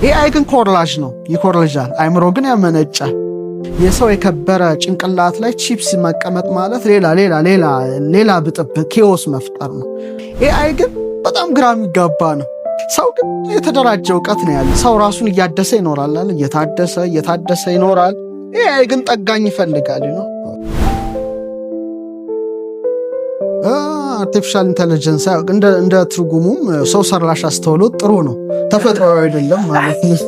AI ግን ኮራጅ ነው፣ ይኮርጃል። አይምሮ ግን ያመነጫል። የሰው የከበረ ጭንቅላት ላይ ቺፕስ መቀመጥ ማለት ሌላ ሌላ ሌላ ሌላ ብጥብጥ chaos መፍጠር ነው። AI ግን በጣም ግራ የሚጋባ ነው። ሰው ግን የተደራጀ እውቀት ነው ያለ። ሰው ራሱን እያደሰ ይኖራል፣ እየታደሰ እየታደሰ ይኖራል። AI ግን ጠጋኝ ይፈልጋል። Artificial intelligence እንደ ትርጉሙም ሰው ሰራሽ አስተውሎት ጥሩ ነው፣ ተፈጥሯዊ አይደለም ማለት ነው።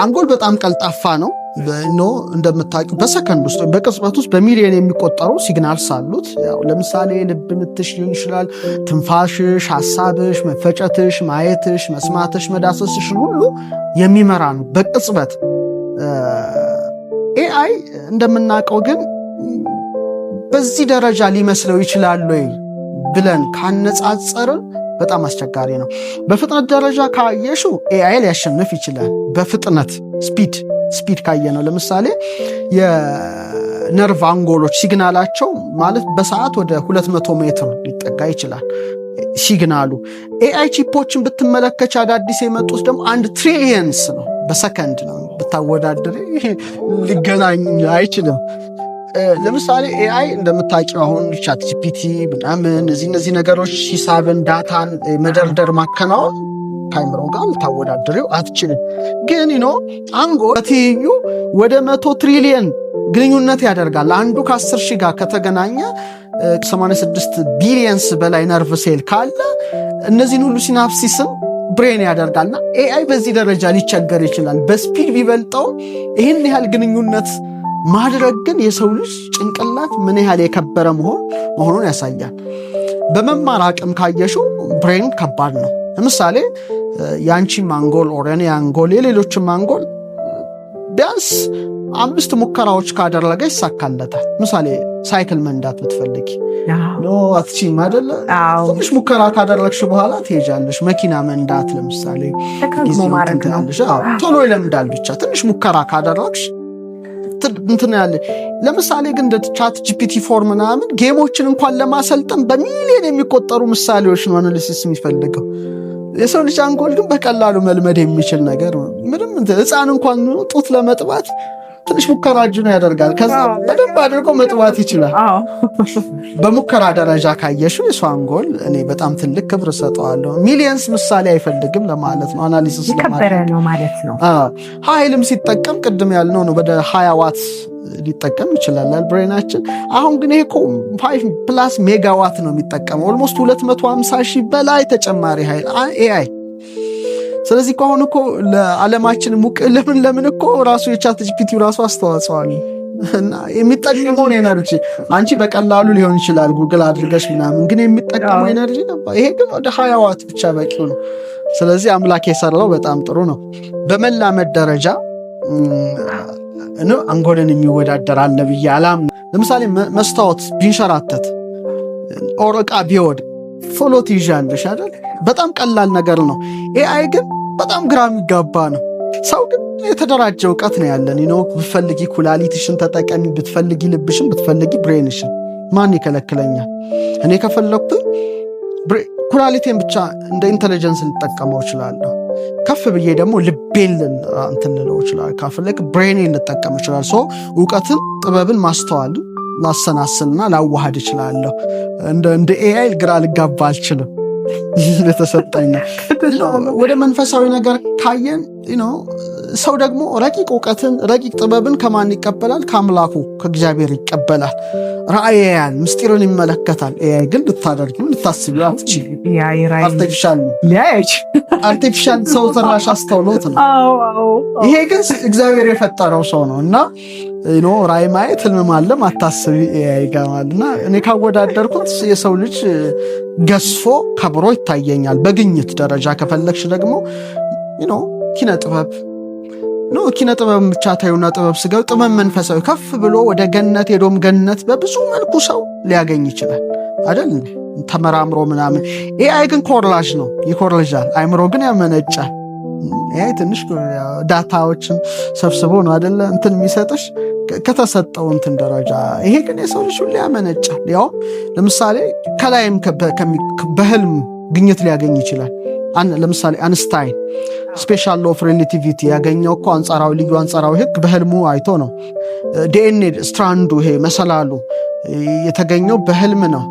አንጎል በጣም ቀልጣፋ ነው። No እንደምታውቂው በሰከንድ ውስጥ ወይም በቅጽበት ውስጥ በሚሊዮን የሚቆጠሩ signals አሉት። ያው ለምሳሌ ልብ ምትሽ ሊሆን ይችላል፣ ትንፋሽሽ፣ ሀሳብሽ፣ መፈጨትሽ፣ ማየትሽ፣ መስማትሽ፣ መዳሰስሽን ሁሉ የሚመራ ነው በቅጽበት። AI እንደምናውቀው ግን በዚህ ደረጃ ሊመስለው ይችላል ወይ ብለን ካነጻጸርን በጣም አስቸጋሪ ነው። በፍጥነት ደረጃ ካየሽው AI ሊያሸንፍ ይችላል። በፍጥነት speed ካየነው ለምሳሌ የነርቭ አንጎሎች signal ኣቸው ማለት በሰዓት ወደ 200 ሜትር ሊጠጋ ይችላል signal ኡ። AI chip ኦችን ብትመለከች አዳዲስ የመጡት ደግሞ 1 trillions ነው በሰከንድ ነው። ብታወዳድር ሊገናኝ አይችልም። ለምሳሌ AI እንደምታውቂው አሁን ChatGPT ምናምን እነዚህ ነገሮች ሂሳብን፣ data ን መደርደር ማከናወን ከአይምሮ ጋር ልታወዳድሪው አትችልም። ግን አንጎል በትይዩ ወደ 100 ትሪሊየን ግንኙነት ያደርጋል። አንዱ ከ10,000 ጋር ከተገናኘ 86 billions በላይ nerve cell ካለ እነዚህን ሁሉ synapses ን brain ያደርጋልና AI በዚህ ደረጃ ሊቸገር ይችላል። በ speed ቢበልጠው ይህን ያህል ግንኙነት ማድረግ ግን የሰው ልጅ ጭንቅላት ምን ያህል የከበረ መሆኑን ያሳያል። በመማር አቅም ካየሽው brain ከባድ ነው። ለምሳሌ የአንቺም አንጎል or የኔ አንጎል የሌሎችም አንጎል ቢያንስ አምስት ሙከራዎች ካደረገ ይሳካለታል። ምሳሌ ሳይክል መንዳት ብትፈልጊ no አትችይም አይደለ? ትንሽ ሙከራ ካደረግሽ በኋላ ትሄጃለሽ። መኪና መንዳት ለምሳሌ ቶሎ ይለምዳል። ብቻ ትንሽ ሙከራ ካደረግሽ እንትን ያለ። ለምሳሌ ግን እንደ ChatGPT 4 ምናምን game ኦችን እንኳን ለማሰልጠን በሚሊዮን የሚቆጠሩ ምሳሌዎች ነው analysis የሚፈልገው። የሰው ልጅ አንጎል ግን በቀላሉ መልመድ የሚችል ነገር ነው። ምንም ህፃን እንኳን ጡት ለመጥባት ትንሽ ሙከራ እጁ ነው ያደርጋል። ከዛ በደንብ አድርጎ መጥባት ይችላል። በሙከራ ደረጃ ካየሽው የሰው አንጎል እኔ በጣም ትልቅ ክብር እሰጠዋለሁ። Millions ምሳሌ አይፈልግም ለማለት ነው። Analysis የከበረ ነው ማለት ነው። ኃይልም ሲጠቀም ቅድም ያልነው ነው፣ ወደ 20 ዋት ሊጠቀም ይችላል brain ኣችን። አሁን ግን ይሄ 5 plus megawatt ነው የሚጠቀመው፣ almost 250 ሺህ በላይ ተጨማሪ ኃይል AI። ስለዚህ እኮ አሁን እኮ ለዓለማችን ሙቅ ለምን ለምን እኮ ራሱ የ ChatGPT ራሱ አስተዋጽኦ አለ እና የሚጠቀመውን energy አንቺ በቀላሉ ሊሆን ይችላል ጉግል አድርገሽ ምናምን፣ ግን የሚጠቀመው energy ነበር። ይሄ ግን ወደ 20 ዋት ብቻ በቂው ነው። ስለዚህ አምላክ የሰራው በጣም ጥሩ ነው። በመላመድ ደረጃ አንጎልን የሚወዳደር አለ ብዬ አላምንም። ለምሳሌ መስታወት ቢንሸራተት or ዕቃ ቢወድቅ ቶሎ ትይዣለሽ አይደል? በጣም ቀላል ነገር ነው። AI ግን በጣም ግራ የሚጋባ ነው። ሰው ግን የተደራጀ እውቀት ነው ያለን። ብትፈልጊ ኩላሊትሽን ተጠቀሚ፣ ብትፈልጊ ልብሽን፣ ብትፈልጊ brain ሽን፣ ማን ይከለክለኛል? እኔ ከፈለግኩኝ ኩላሊቴን ብቻ እንደ intelligence ልጠቀመው እችላለሁ። ከፍ ብዬ ደግሞ ልቤን እንትን ልለው እችላለሁ። ከፈለግ brain ኤን ልጠቀም እችላለሁ። So እውቀትን፣ ጥበብን፣ ማስተዋልን ላሰናስልና ላዋሃድ እችላለሁ። እንደ AI ግራ ልጋባ አልችልም። የተሰጠኝ ነው። ወደ መንፈሳዊ ነገር ካየን ሰው ደግሞ ረቂቅ እውቀትን ረቂቅ ጥበብን ከማን ይቀበላል? ከአምላኩ ከእግዚአብሔር ይቀበላል። ራእይ ያያል፣ ምስጢርን ይመለከታል። AI ግን ልታደርጊው ልታስቢው አትችይም። Artificial ነው። Artificial ሰው ሰራሽ አስተውሎት ነው። ይሄ ግን እግዚአብሔር የፈጠረው ሰው ነው እና ራእይ ማየት ህልም ማለም አታስቢ AI ጋር ማለት እና እኔ ካወዳደርኩት የሰው ልጅ ገዝፎ ከብሮ ይታየኛል። በግኝት ደረጃ ከፈለግሽ ደግሞ ኪነ ጥበብ no ኪነ ጥበብ ብቻ ታዩና ጥበብ ስጋዊ ጥበብ መንፈሳዊ ከፍ ብሎ ወደ ገነት ሄዶም ገነት በብዙ መልኩ ሰው ሊያገኝ ይችላል አይደል? ተመራምሮ ምናምን። AI ግን ኮራጅ ነው፣ ይኮርጃል። አይምሮ ግን ያመነጫል። AI ትንሽ data ዎችን ሰብስቦ ነው አይደለ እንትን የሚሰጥሽ ከተሰጠው እንትን ደረጃ። ይሄ ግን የሰው ልጅ ሁሌ ያመነጫል። ያውም ለምሳሌ ከላይም በህልም ግኝት ሊያገኝ ይችላል። ለምሳሌ አንስታይን special law of relativity ያገኘው እኮ አንጻራዊ ልዩ አንጻራዊ ህግ በህልሙ አይቶ ነው። DNA strand ኡ ይሄ መሰላሉ የተገኘው በህልም ነው።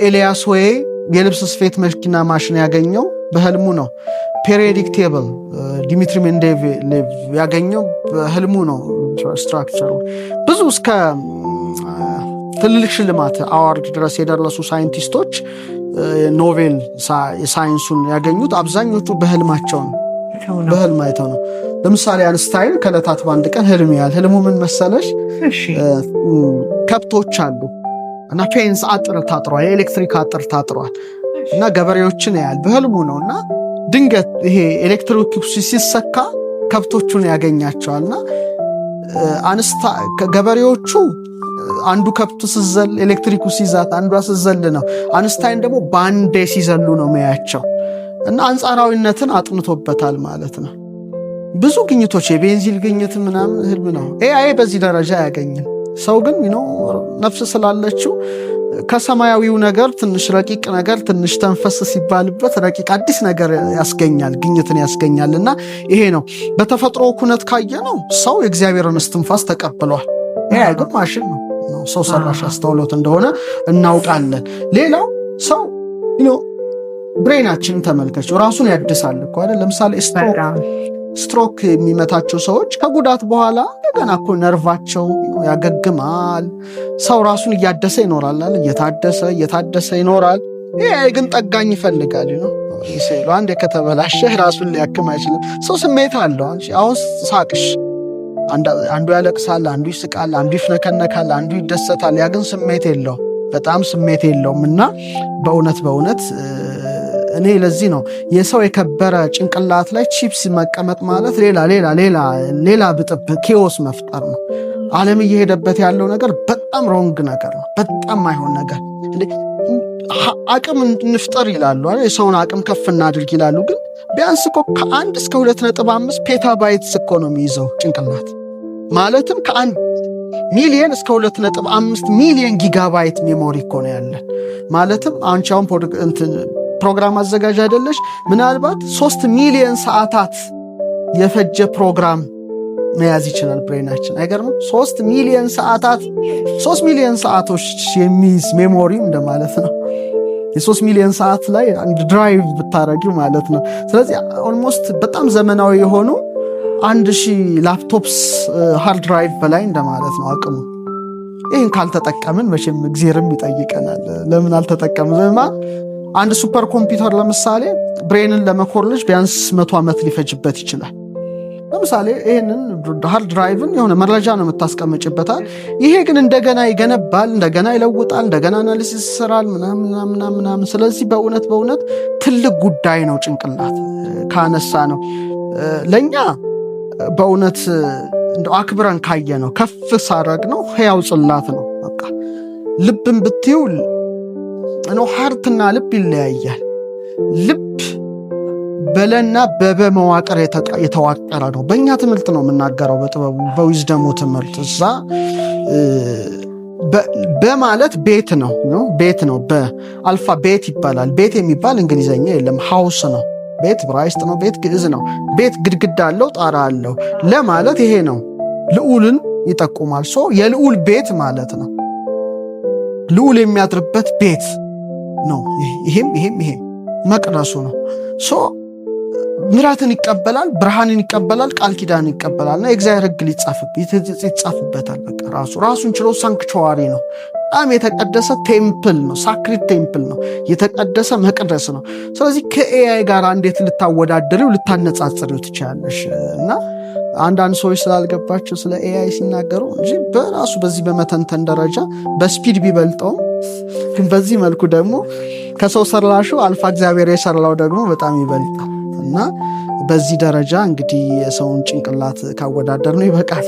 ኤልያስ ሆዬ የልብስ ስፌት መኪና ማሽን ያገኘው በህልሙ ነው። Periodic table ዲሚትሪ ሜንዴሌቭ ያገኘው በህልሙ ነው። Structure ኡ ብዙ እስከ ትልልቅ ሽልማት award ድረስ የደረሱ ሳይንቲስቶች ኖቤል የሳይንሱን ያገኙት አብዛኞቹ በህልማቸው ነው። በህልም አይተው ነው። ለምሳሌ አንስታይን ከዕለታት በአንድ ቀን ህልም ያያል። ህልሙ ምን መሰለሽ? ከብቶች አሉ እና fence አጥር ታጥሯል፣ የኤሌክትሪክ አጥር ታጥሯል እና ገበሬዎችን ያያል በህልሙ ነው። እና ድንገት ይሄ ኤሌክትሪክ ሲሰካ ከብቶቹን ያገኛቸዋል እና ገበሬዎቹ አንዱ ከብቱ ስዘል ኤሌክትሪኩ ሲይዛት አንዷ ስዘል ነው። አንስታይን ደግሞ በአንዴ ሲዘሉ ነው ሚያያቸው እና አንጻራዊነትን አጥንቶበታል ማለት ነው። ብዙ ግኝቶች የቤንዚን ግኝት ምናምን ህልም ነው። AI በዚህ ደረጃ አያገኝም። ሰው ግን ነፍስ ስላለችው ከሰማያዊው ነገር ትንሽ ረቂቅ ነገር ትንሽ ተንፈስ ሲባልበት ረቂቅ አዲስ ነገር ያስገኛል፣ ግኝትን ያስገኛል። እና ይሄ ነው በተፈጥሮ ኩነት ካየነው ሰው የእግዚአብሔርን እስትንፋስ ተቀብሏል። AI ግን ማሽን ነው፣ ሰው ሰራሽ አስተውሎት እንደሆነ እናውቃለን። ሌላው ሰው brain ኣችንን ተመልከች፣ ራሱን ያድሳል እኮ አይደል? ለምሳሌ ስትሮክ የሚመታቸው ሰዎች ከጉዳት በኋላ እንደገና እኮ ነርቫቸው ያገግማል። ሰው ራሱን እያደሰ ይኖራል፣ እየታደሰ እየታደሰ ይኖራል። ይሄ ግን ጠጋኝ ይፈልጋል ነው። አንዴ ከተበላሸ ራሱን ሊያክም አይችልም። ሰው ስሜት አለው። አሁን ሳቅሽ፣ አንዱ ያለቅሳል፣ አንዱ ይስቃል፣ አንዱ ይፍነከነካል፣ አንዱ ይደሰታል። ያ ግን ስሜት የለው፣ በጣም ስሜት የለውም። እና በእውነት በእውነት እኔ ለዚህ ነው የሰው የከበረ ጭንቅላት ላይ ቺፕስ መቀመጥ ማለት ሌላ ሌላ ሌላ ሌላ ብጥብጥ chaos መፍጠር ነው። ዓለም እየሄደበት ያለው ነገር በጣም wrong ነገር ነው። በጣም ማይሆን ነገር። አቅም እንፍጠር ይላሉ፣ የሰውን አቅም ከፍ እናድርግ ይላሉ። ግን ቢያንስ እኮ ከ1 እስከ 2.5 petabytes እኮ ነው የሚይዘው ጭንቅላት። ማለትም ከ1 ሚሊየን እስከ 2.5 ሚሊየን gigabyte memory እኮ ነው ያለን። ማለትም አንቺ አሁን ፕሮግራም አዘጋጅ አይደለሽ? ምናልባት 3 ሚሊየን ሰዓታት የፈጀ ፕሮግራም መያዝ ይችላል brain ኣችን። አይገርምም? 3 ሚሊየን ሰዓታት፣ 3 ሚሊየን ሰዓቶች የሚይዝ memory እንደማለት ነው። የ3 ሚሊዮን ሰዓት ላይ አንድ drive ብታረጊው ማለት ነው። ስለዚህ almost በጣም ዘመናዊ የሆኑ 1000 laptops hard drive በላይ እንደማለት ነው አቅሙ። ይህን ካልተጠቀምን መቼም እግዜርም ይጠይቀናል። ለምን አልተጠቀምን? አንድ super computer ለምሳሌ brain ን ለመኮረጅ ቢያንስ 100 ዓመት ሊፈጅበት ይችላል። ለምሳሌ ይህንን hard drive ን የሆነ መረጃ ነው የምታስቀምጭበታል። ይሄ ግን እንደገና ይገነባል፣ እንደገና ይለውጣል፣ እንደገና analysis ይሰራል ምናምን ምናምን ምናምን። ስለዚህ በእውነት በእውነት ትልቅ ጉዳይ ነው ጭንቅላት ካነሳነው። ለእኛ በእውነት እንደው አክብረን ካየነው ከፍ ሳረግነው ህያው ጽላት ነው። በቃ ልብን ብትዩ ነው heart ና ልብ ይለያያል። ልብ በለና በበ መዋቅር የተዋቀረ ነው። በእኛ ትምህርት ነው የምናገረው፣ በጥበቡ በ wisdom ኡ ትምህርት እዛ በማለት ቤት ነው፣ ቤት ነው። በአልፋ ቤት ይባላል። ቤት የሚባል እንግሊዘኛ የለም፣ house ነው። ቤት ዕብራይስጥ ነው። ቤት ግዕዝ ነው። ቤት ግድግዳ አለው፣ ጣራ አለው። ለማለት ይሄ ነው። ልዑልን ይጠቁማል። So የልዑል ቤት ማለት ነው። ልዑል የሚያድርበት ቤት ነው። ይሄም ይሄም ይሄም መቅደሱ ነው። So ምሕረትን ይቀበላል፣ ብርሃንን ይቀበላል፣ ቃል ኪዳን ይቀበላል እና የእግዚአብሔር ሕግ ይጻፍበታል። በቃ ራሱ ራሱን ችሎ sanctuary ነው። በጣም የተቀደሰ temple ነው። Sacred temple ነው። የተቀደሰ መቅደስ ነው። ስለዚህ ከ AI ጋር እንዴት ልታወዳደሪው ልታነጻጽሪው ትችላለሽ? እና አንዳንድ ሰዎች ስላልገባቸው ስለ AI ሲናገሩ እንጂ በራሱ በዚህ በመተንተን ደረጃ በ speed ቢበልጠውም ግን በዚህ መልኩ ደግሞ ከሰው ሰራሹ አልፋ እግዚአብሔር የሰራው ደግሞ በጣም ይበልጣል። እና በዚህ ደረጃ እንግዲህ የሰውን ጭንቅላት ካወዳደርነው ይበቃል።